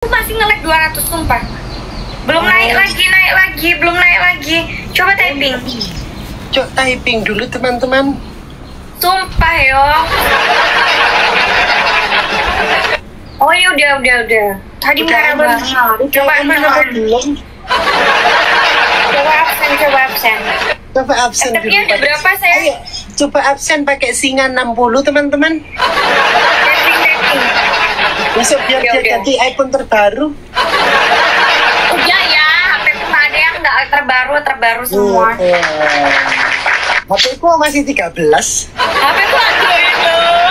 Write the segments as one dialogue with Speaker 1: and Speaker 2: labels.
Speaker 1: Masih nge-lag 200 sumpah. Belum naik lagi, belum naik lagi. Coba typing.
Speaker 2: Coba typing dulu teman-teman.
Speaker 1: Sumpah yo. Oh ya udah. Tadi merah banget. Coba belum. Coba absen.
Speaker 2: Coba absen dulu.
Speaker 1: Udah berapa saya?
Speaker 2: Ayo, coba absen pakai singa 60 teman-teman.
Speaker 1: Typing.
Speaker 2: Besok biar dia ganti iPhone terbaru.
Speaker 1: Udah ya, HP ku nggak ada yang nggak terbaru semua.
Speaker 2: HP ku masih 13.
Speaker 1: HP ku Android loh.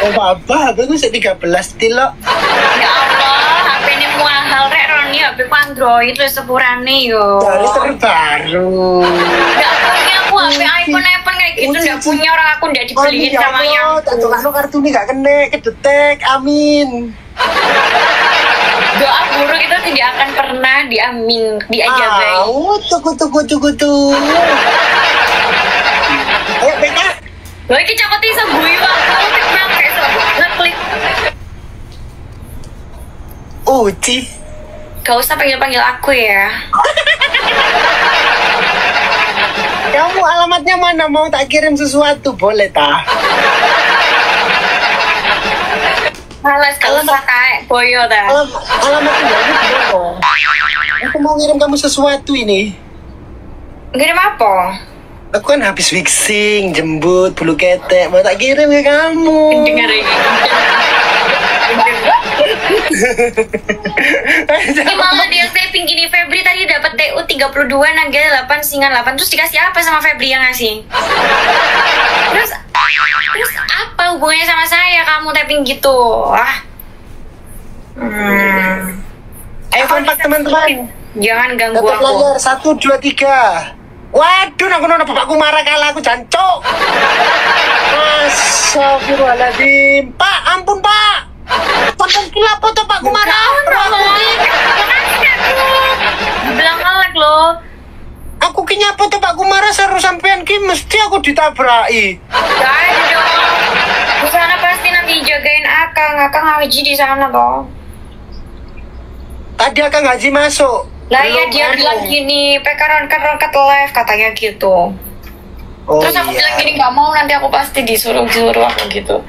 Speaker 2: Oh apa, HP ku masih 13 tilo.
Speaker 1: Ya Allah, HP ini mahal rek Roni, HP ku Android terus sepurane yo.
Speaker 2: Dari terbaru.
Speaker 1: Nggak punya aku HP iPhone kayak gitu, nggak punya, orang aku nggak dibeliin sama yang.
Speaker 2: Tak kartu ini nggak kena, kedetek, amin.
Speaker 1: Doa buruk itu tidak akan pernah diamin, diajabai.
Speaker 2: Tunggu. Ayo, PK.
Speaker 1: Loh, ini cakot iso guyu aku, tik iso ngeklik.
Speaker 2: Uci.
Speaker 1: Gak usah panggil-panggil aku ya.
Speaker 2: Kamu alamatnya mana? Mau tak kirim sesuatu, boleh tak?
Speaker 1: Males, kalau usah kayak boyo ta.
Speaker 2: Alamatnya gimana? Aku mau ngirim kamu sesuatu ini.
Speaker 1: Ngirim apa?
Speaker 2: Aku kan habis fixing, jembut, bulu ketek, mau tak kirim ke kamu.
Speaker 1: Dengar ini. Ini malah dia typing gini, Febri tadi dapat TU 32, Naga 8, Singa 8. Terus dikasih apa sama Febri yang ngasih? Terus apa hubungannya sama saya kamu typing gitu? Ah.
Speaker 2: Ayo kompak teman-teman.
Speaker 1: Jangan ganggu aku.
Speaker 2: Layar 1 2 3. Waduh, aku nono bapakku marah kalah aku jancuk. Astagfirullahaladzim. Pak, ampun Pak. Tonton kilap foto Pak marah.
Speaker 1: Bilang ngelek loh.
Speaker 2: Aku ki nyapo to Pak Kumara seru sampean ki mesti aku ditabraki.
Speaker 1: Gak ada dong. Di sana pasti nanti jagain Akang. Akang ngaji di sana toh.
Speaker 2: Tadi Akang ngaji masuk.
Speaker 1: Lah ya dia bilang gini, PK rongkat live katanya gitu.
Speaker 2: Oh,
Speaker 1: terus aku bilang gini, gak mau, nanti aku pasti disuruh-suruh aku gitu.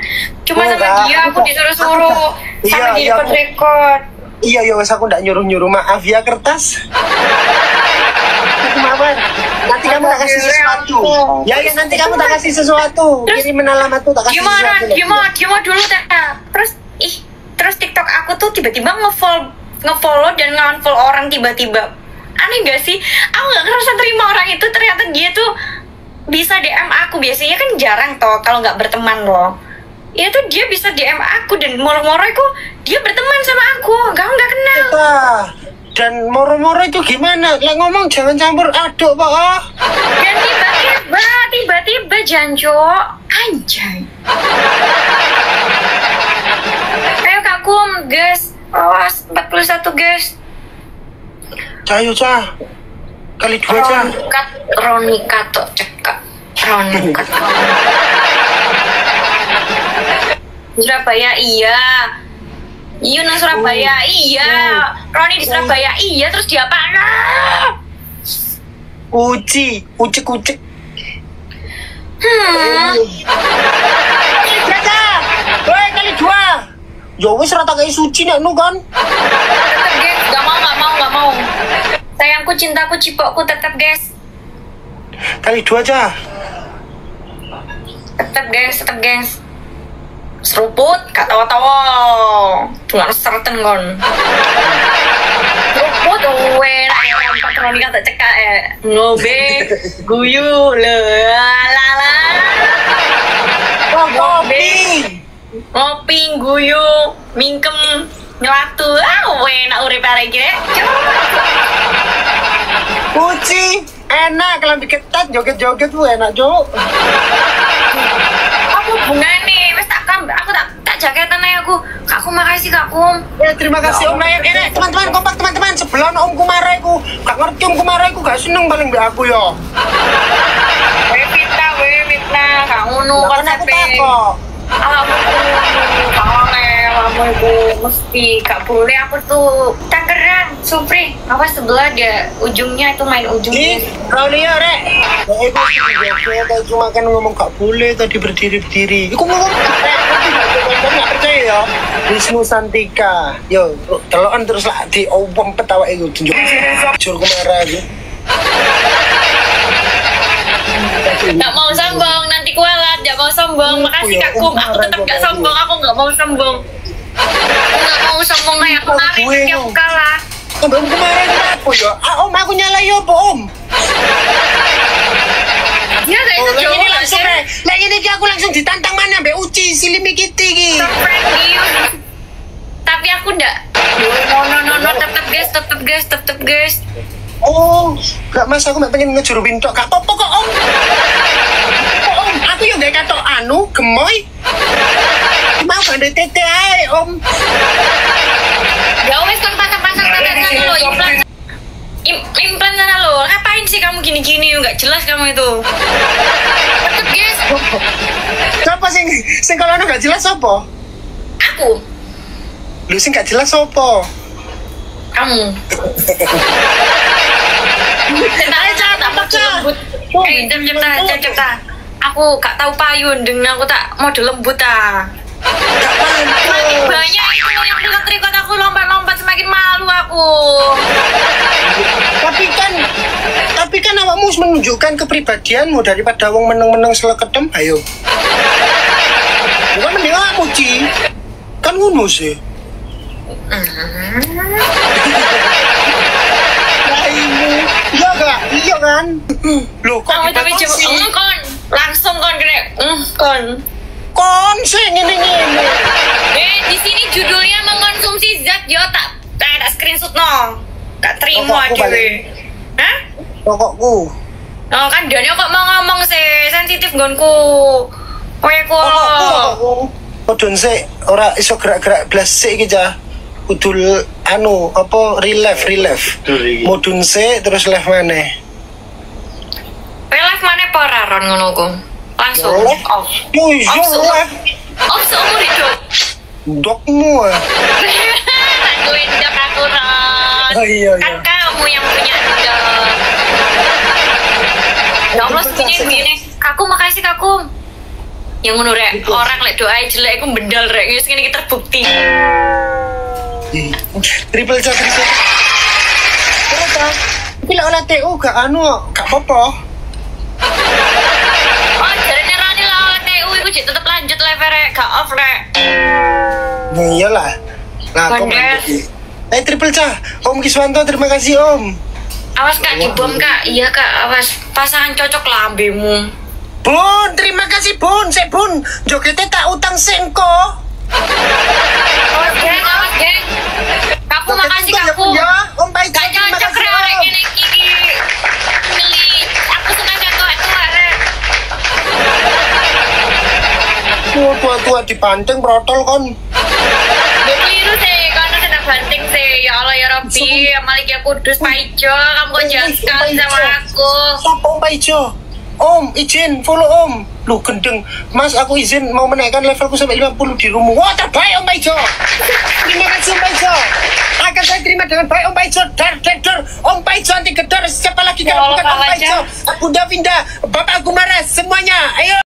Speaker 1: Cuma sama dia aku disuruh-suruh sama di record.
Speaker 2: Iya, ya wes aku ndak nyuruh-nyuruh, maaf ya kertas. Maaf, nanti kamu tak kasih sesuatu. Ya, ya nanti kamu tak kasih sesuatu. Kirimin alamat tuh tak kasih sesuatu.
Speaker 1: Gimana dulu tak. Terus TikTok aku tuh tiba-tiba nge-follow dan nge-unfollow orang tiba-tiba. Aneh gak sih? Aku gak ngerasa terima orang itu, ternyata dia tuh bisa DM aku. Biasanya kan jarang toh kalau nggak berteman loh. Ya tuh dia bisa DM aku dan moro-moro itu dia berteman sama aku, nggak kenal.
Speaker 2: Dan moro-moro itu gimana? Lah ngomong jangan campur aduk pak.
Speaker 1: Dan tiba-tiba janjo, anjay. Ayo Kak Kum, guys, awas 41 guys.
Speaker 2: Cayo cah. Kali dua cah.
Speaker 1: Ronika tuh cekak. Ronika. Surabaya iya. Yuna Surabaya iya. Roni di Surabaya iya. Terus dia apa?
Speaker 2: Uci, ucek-ucek. Woi kali dua. Ya wis rata kayak suci nek nu kan.
Speaker 1: Tetep guys, gak mau. Sayangku, cintaku, cipokku tetap guys.
Speaker 2: Kali dua aja.
Speaker 1: Tetap guys. Seruput, gak tawa-tawa. Tulang serten kon. Seruput, enak ya empat Ronika tak cekak ya. Ngobe, guyu, la.
Speaker 2: Ngopi.
Speaker 1: Ngopi, guyu, mingkem, nyelatu. Ah, enak urip arek iki.
Speaker 2: Uci, enak kelambi ketat joget-joget bu enak cuk.
Speaker 1: Aku bungane wis tak aku tak jaketan ae aku. Kak Kum makasih Kak Kum.
Speaker 2: Ya terima kasih Om Layar. Teman-teman kompak teman-teman sebelah Om Kumara iku. Gak ngerti Om Kumara iku gak seneng paling mbek aku yo.
Speaker 1: Weh fitnah, gak ngono
Speaker 2: konsepe.
Speaker 1: Aku gak oleh. awakmu iku mesti gak boleh aku tuh takeran Supri. Awas sebelah dia ujungnya itu main ujungnya.
Speaker 2: Ih, Raulia rek. Iku joget cuma kan ngomong gak boleh tadi berdiri-berdiri. Iku ngomong rek, gak percaya ya. Wisnu Santika. Yo, deloken terus lah di ompet awake iku tunjuk. Jur marah iki.
Speaker 1: Gak mau sombong, nanti kualat. Gak mau sombong, makasih Kak Kum. Aku tetap gak sombong, aku gak mau sombong. Aku gak mau sombong kayak kemarin, nanti aku kalah.
Speaker 2: Om kemarin aku ya? Ah, Om, aku nyala yo, Om.
Speaker 1: Ya, gak itu jauh.
Speaker 2: Ini langsung, lah ini aku langsung ditantang mana mbak Uci, Silimi Kitty iki.
Speaker 1: Tapi aku ndak. No, tetep guys, tetep guys, tetep guys.
Speaker 2: Oh, gak mas, aku gak pengen ngejuruin tok. Gak apa-apa kok, Om. Kok, Om, aku yang gak katok anu, gemoy. Mau gak ada tete ae, Om.
Speaker 1: Ya wes kan pasang-pasang tete lo, implan. Implan sana lo. Ngapain sih kamu gini-gini? Gak jelas kamu itu. Tetep guys.
Speaker 2: Siapa sing kalau anu gak jelas apa?
Speaker 1: Aku.
Speaker 2: Lu sing gak jelas apa?
Speaker 1: Kamu. Cepat. Aku gak tahu payun, dengan aku tak mode lembut ah. Semakin banyak itu yang record aku lompat-lompat semakin malu aku.
Speaker 2: Tapi kan awakmu harus menunjukkan kepribadianmu daripada wong meneng-meneng selekedem, ayo. Bukan mending awakmu, Ci. Kan ngono sih. Iya gak? Iya kan? Loh kok
Speaker 1: tapi coba kon langsung kon kena kon.
Speaker 2: Kon sih ngene.
Speaker 1: Di sini judulnya mengkonsumsi zat yo tak screenshot no. Gak terima dhewe. Hah?
Speaker 2: Rokokku.
Speaker 1: Oh kan Daniel kok mau ngomong sih sensitif nggonku. Kowe ku.
Speaker 2: Kodon sik ora iso gerak-gerak blas sik iki cah. Kudu anu apa relief. Mudun sik terus left maneh.
Speaker 1: Relief maneh apa ora Ron ngono ku? Langsung off. Off seumur hidup.
Speaker 2: Dokmu.
Speaker 1: Aku endok aku Ron.
Speaker 2: Oh, iya.
Speaker 1: Kan kamu yang punya endok. Ya Allah gini. Aku makasih Kakum. Yang ngono rek, orang lek doae jelek iku bendal rek. Wis ngene iki terbukti.
Speaker 2: Triple C, triple. Terus tapi lek oleh TU gak anu gak apa-apa.
Speaker 1: Oh, jarene Rani lah oleh TU iku jek tetep lanjut live rek, gak off rek.
Speaker 2: Nah, iyalah. Nah, aku triple C, Om Kiswanto terima kasih Om.
Speaker 1: Awas Kak dibom Kak. Iya Kak, awas pasangan cocok lambemu.
Speaker 2: Bun, terima kasih Bun, sik Bun. Jogete tak utang sik engko.
Speaker 1: Awas geng, awas geng. Kaku makasih Kaku.
Speaker 2: Ya, Om Paijo
Speaker 1: terima kasih. Rek ngene iki. Ngeli. Aku seneng yang tua-tua rek.
Speaker 2: Tua-tua dibanting protol kon.
Speaker 1: Keliru sih, kono kena banting sih. Ya Allah ya Rabbi, ya Malik ya Kudus Paijo, kamu kok jahat sekali sama aku.
Speaker 2: Sopo Om Paijo? Om, izin follow Om. Lu gendeng. Mas, aku izin mau menaikkan levelku sampai 50 di rumah. Wah, terbaik Om Paijo. Terima kasih Om Paijo. Akan saya terima dengan baik Om Paijo. Dar, dar, dar. Om Paijo anti gedor. Siapa lagi kalau bukan Om Paijo? Bunda Winda, Bapak Gumara, semuanya. Ayo.